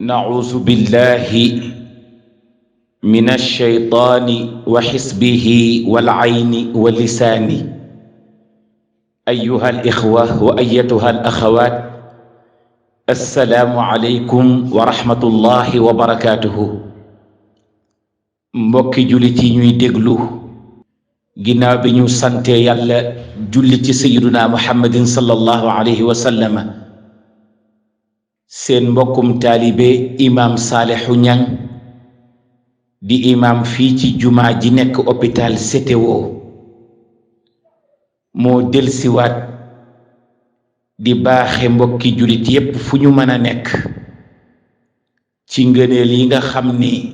نعوذ بالله من الشيطان وحزبه والعين واللسان. أيها الإخوة وأيتها الأخوات، السلام عليكم ورحمة الله وبركاته. mbokki jullit yi ñuy déglu ginnaaw bi ñu sante yàlla julli ci sayyiduna muhammadin sallallahu alayhi wa sallam, seen mbokkum taalibe imaam Salihu Niang di imaam fii ci jumaa ji nekk hôpital CTO moo delsiwaat di baaxe mbokki jullit yépp fu ñu mën a nekk ci ngëneel yi nga xam ni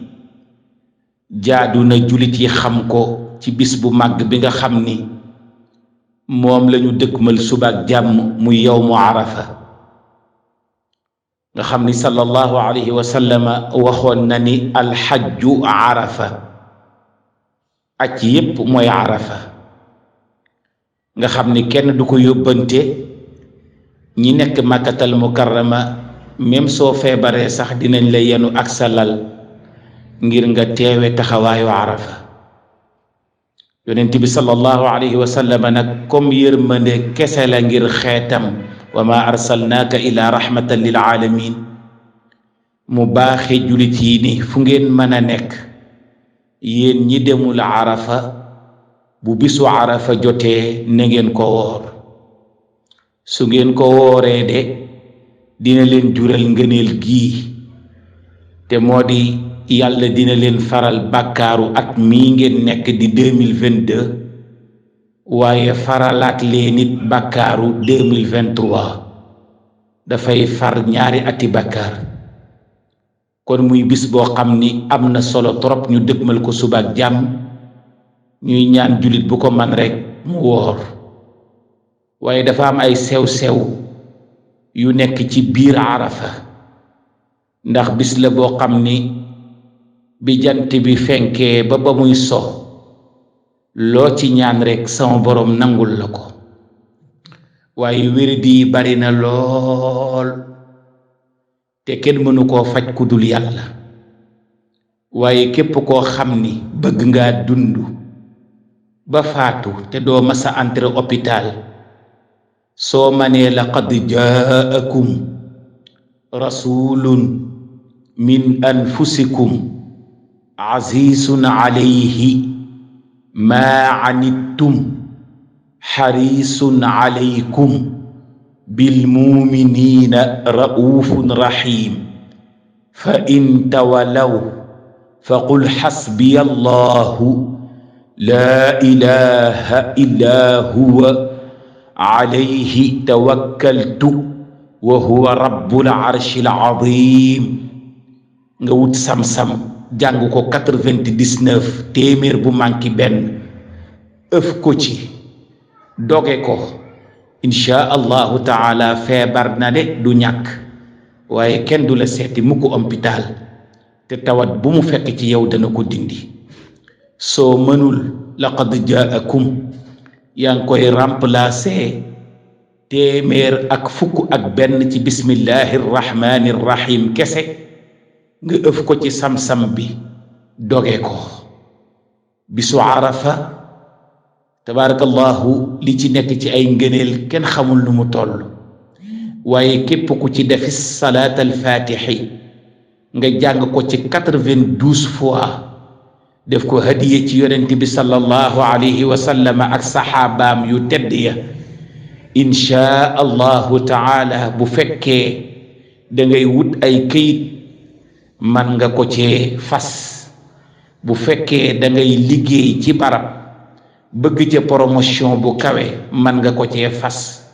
jaadu na jullit yi xam ko ci bis bu màgg bi nga xam ni moom lañu dëkkmal suba ak jàmm muy yawmu arafa nga xam ni sallallahu alayhi wa sallam waxoon na ni alxajju arafa, aj yépp mooy arafa, nga xam ni kenn du ko yóbbante. ñi nekk màkkatal mukarrama même soo feebaree sax dinañ la yenu ak sa lal ngir nga teewe taxawaayu arafa. yonent bi sallallahu alayhi wa sallam nag comme yërmande kese la ngir xeetam, wa ma arsalnaaka ila rahmatan lil alamin, mu baaxe julit yi ni fu ngeen mën a nekk yéen ñi demul arafa, bu bisu arafa jotee na ngeen ko woor. su ngeen ko wooree de dina leen jural ngëneel gii, te moo di yàlla dina leen faral bàkkaaru at mii ngeen nekk di 2022, waaye faralaat leen nit bàkkaaru 2023. dafay far ñaari ati bàkkaar. kon muy bis boo xam ni am na solo trop ñu dëgmal ko suba ak jàmm. ñuy ñaan jullit bu ko man rekk mu woor. waaye dafa am ay sew-sew yu nekk ci biir arafa, ndax bis la boo xam ni bi jant bi fenkee ba muy so, loo ci ñaan rekk sama boroom nangul la ko. waaye wéradi yi bari na lool te kenn mënu koo faj ku dul yàlla. waaye képp koo xam ni bëgg ngaa dund ba faatu te doo masa entre hôpital, soo manee laqad jaakum rasulun min anfusikum azizun alayhi ma anittum xarisun alaykum bilmuminina raufun rahim fa in tawallaw faqul xasbiya allahu la ilaha illa huwa alayhi tawakkaltu wa huwa rabbul arshil azim. nga wut sam-sam jàng ko 99 téeméer bu manki benn, ëf ko ci doge ko, insha allahu taala feebar na de du ñàkk, waaye kenn du la seeti mu ko hôpital te tawat bu mu fekk ci yow dana ko dindi. soo mënul laqad jaakum yaa ngi koy remplacer téeméer ak fukk ak benn ci bismillahi rrahmani rrahim kese, nga ëf ko ci sam-sam bi doge ko. bisu arafa tabarakallahu li ci nekk ci ay ngëneel kenn xamul nu mu toll. waaye képp ku ci defis salaat al fatixi nga jàng ko ci 92 fois, def ko hadiye ci yonent bi sallallahu alayhi wa sallam ak saxaabaam yu tedd ya, insha allahu taala bu fekkee da ngay wut ay këyit man nga ko cee fas. bu fekkee da ngay liggéey ci barab bëgg ca promotion bu kawe man nga ko cee fas.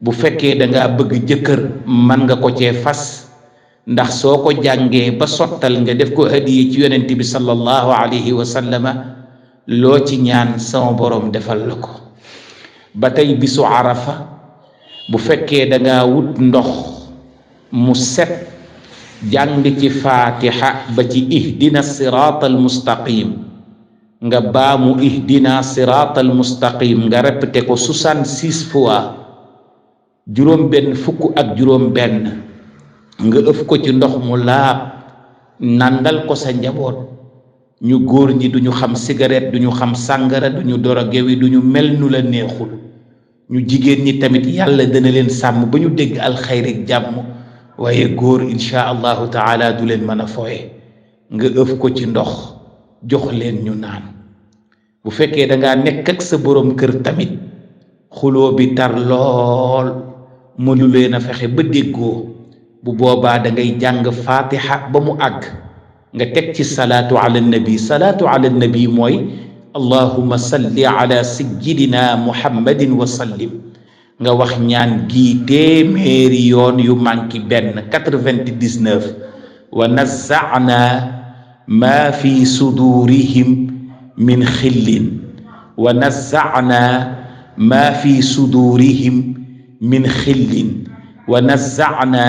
bu fekkee da nga bëgg jëkkër man nga ko cee fas, ndax soo ko jàngee ba sottal nga def ko hadiye ci yonent bi sallallahu alayhi wa sallama, loo ci ñaan sama boroom defal la ko. ba tey bisu arafa bu fekkee da nga wut ndox mu set, jàng ci fatiha ba ci ihdina siratal mustaqim, nga baamu ihdina siratal mustaqim nga répété ko 66 fois, juróom benn fukk ak juróom benn. nga ëf ko ci ndox mu laab nandal ko sa njaboot. ñu góor ñi duñu xam cigarette, duñu xam sàngara, duñu drogué wi, duñu mel nu la neexul. ñu jigéen ñi tamit yàlla dana leen sàmm ba ñu dégg alxayri ak jàmm, waaye góor insha allahu taala du leen mën a foye. nga ëf ko ci ndox jox leen ñu naan. bu fekkee dangaa nekk ak sa borom kër tamit xuloo bi tar lool mënu leen a fexe ba déggoo, bu boobaa da ngay jàng fatiha ba mu àgg nga teg ci salaatu ala nabi. salaatu ala nabi mooy allahumma salli ala sayyidina muhammadin wa sallim. nga wax ñaan gii téeméeri yoon yu manki benn 99. wa nazza'na ma fi sudurihim min xillin. wa nazza'na ma fi sudurihim min xillin. wa nazza'na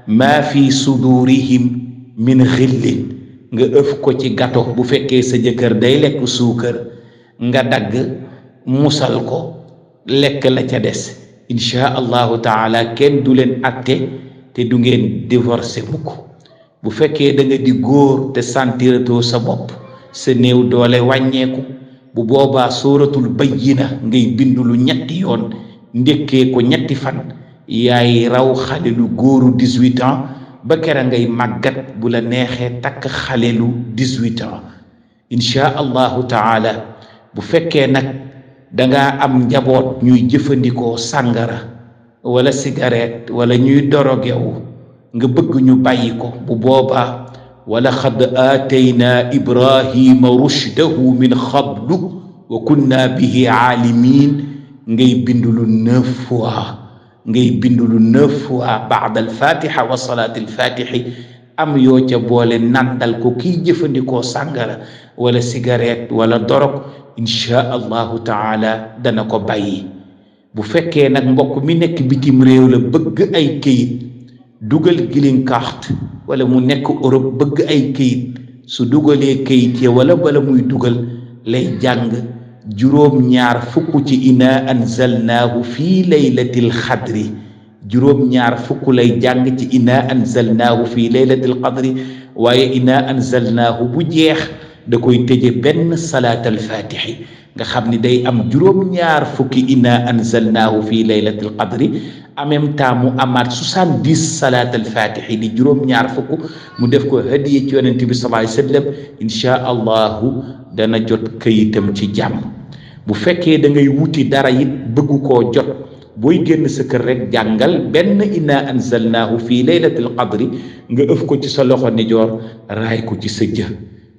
ma fi sudurihim min xillin. nga ëf ko ci gato. bu fekkee sa jëkkër day lekk suukar nga dagg musal ko lekk la ca des. insha allahu taala kenn du leen atte te du ngeen divorcé mukk. bu fekkee da nga di góor te sentiratoo sa bopp, sa néew doole wàññeeku, bu boobaa sóoratul bayyina ngay bindulu ñetti yoon, ndékkee ko ñetti fan. yaay raw xale lu góoru 18 ans ba kera ngay màggat bu la neexee takk xale lu 18 ans insha allahu taala. bu fekkee nag dangaa am njaboot ñuy jëfandikoo sàngara wala cigarette wala ñuy dorogewu nga bëgg ñu bàyyi ko, bu boobaa wala xad aatayna ibrahima rushdahu min xablu wa kunna bihi aalimin ngay bindulu 9 fois. ngay bindulu 9 fois baada alfatiha wa salaat alfatihi. am yoo ca boole nandal ko kiy jëfandikoo sàngara wala cigarette wala dorog insha allahu taala dana ko bàyyi. bu fekkee nag mbokk mi nekk bitim réew la bëgg ay këyit dugal green card, wala mu nekk Europe bëgg ay këyit, su dugalee këyit ya wala muy dugal lay jàng juróom-ñaar fukk ci inna anzalnaahu fii laylatil xadri. juróom-ñaar fukk lay jàng ci inna anzalnaahu fii laylatil qadri. waaye inna anzalnaahu bu jeex da koy tëje benn salaatal fatihi, nga xam ni day am juróom-ñaar fukki inna anzalnaahu fii laylatil qadri. en même temps mu amaat 70 salaatal fatihi di juróom-ñaar fukk. mu def ko hadiya ci yonent bi sallallahu alayhi wa sallam. insha allahu dana jot këyitam ci jàmm. bu fekkee da ngay wuti dara it bëggu koo jot, booy génn sa kër rek jàngal benn inna anzalnaahu fii laylatil qadri nga ëf ko ci sa loxo nijoor raay ko ci sa jë.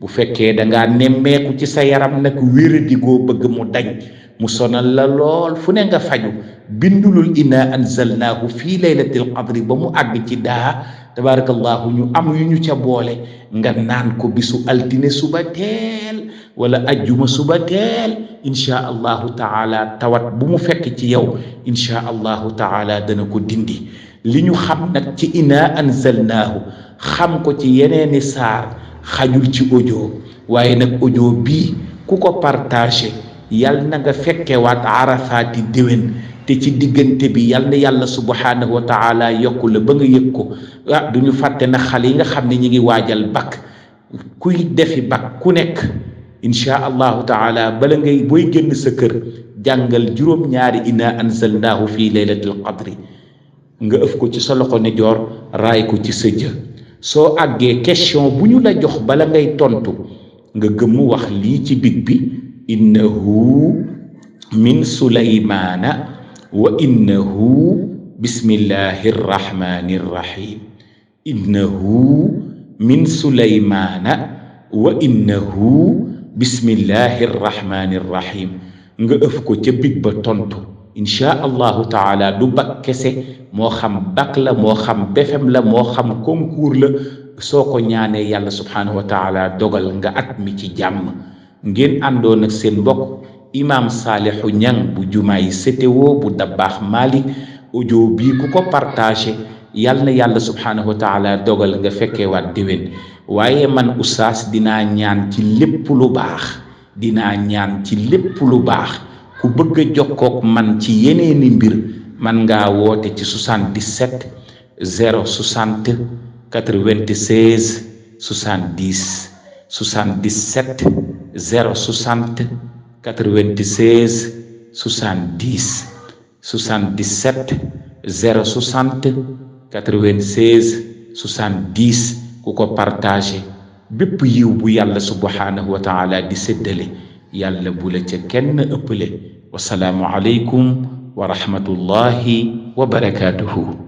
bu fekkee da ngaa nemmeeku ci sa yaram nag wéradi goo bëgg mu dañ, mu sonal la lool fu ne nga faju, bindulul inna anzalnaahu fii laylatil qadri ba mu àgg ci daa tabarakallahu. ñu am yu ñu ca boole nga naan ko bisu altine suba teel wala ajjuma suba teel. insha allahu taala tawat bu mu fekk ci yow insha allahu taala dana ko dindi. li ñu xam nag ci inna anzalnaahu xam ko ci yeneeni saar xajul ci audio, waaye nag audio bii ku ko partagé yal na nga fekkewaat arafaati déwén, te ci diggante bi yal na yàlla subhanahu wa taala yokku la ba nga yëg ko. du ñu fàtte na xale yi nga xam ne ñi ngi waajal bak, kuy defi bak ku nekk insha allahu taala bala ngay booy génn sa kër jàngal juróom-ñaari inna anzalnaahu fii laylatil qadri nga ëf ko ci sa loxo ne joor raay ko ci sa jë. soo àggee question bu ñu la jox bala ngay tontu nga gëmm wax lii ci big bi innahu min sulaymana wa innahu bismillahi rrahmani rrahim. innahu min sulaymana wa innahu bismillahi rrahmani rrahim nga ëf ko ca big ba tontu. insha allahu taala du bak kese, moo xam bak la, moo xam BFEM la, moo xam concours la. soo ko ñaanee yàlla subhanahu wa taala dogal nga at mi ci jàmm. ngeen àndoon ak seen mbokk imam Salihu Ñang bu jumaay CTO bu Dabaax Malik. audio bii ku ko partagé yal na yàlla subhanahu wa taala dogal nga fekkeewaat déwén. waaye man oustaz dinaa ñaan ci lépp lu baax, dinaa ñaan ci lépp lu baax. ku bëgg a jokkook man ci yeneeni mbir man ngaa woote ci 77 060 96 70 77 060 96 70 77 060 96 70 ku ko partagé bépp yiw bu yàlla subhanahu wa taala di séddale yàlla bu la ca kenn ëppale wasalaamu aleykum wa rahmatullahi wa barakaatuhu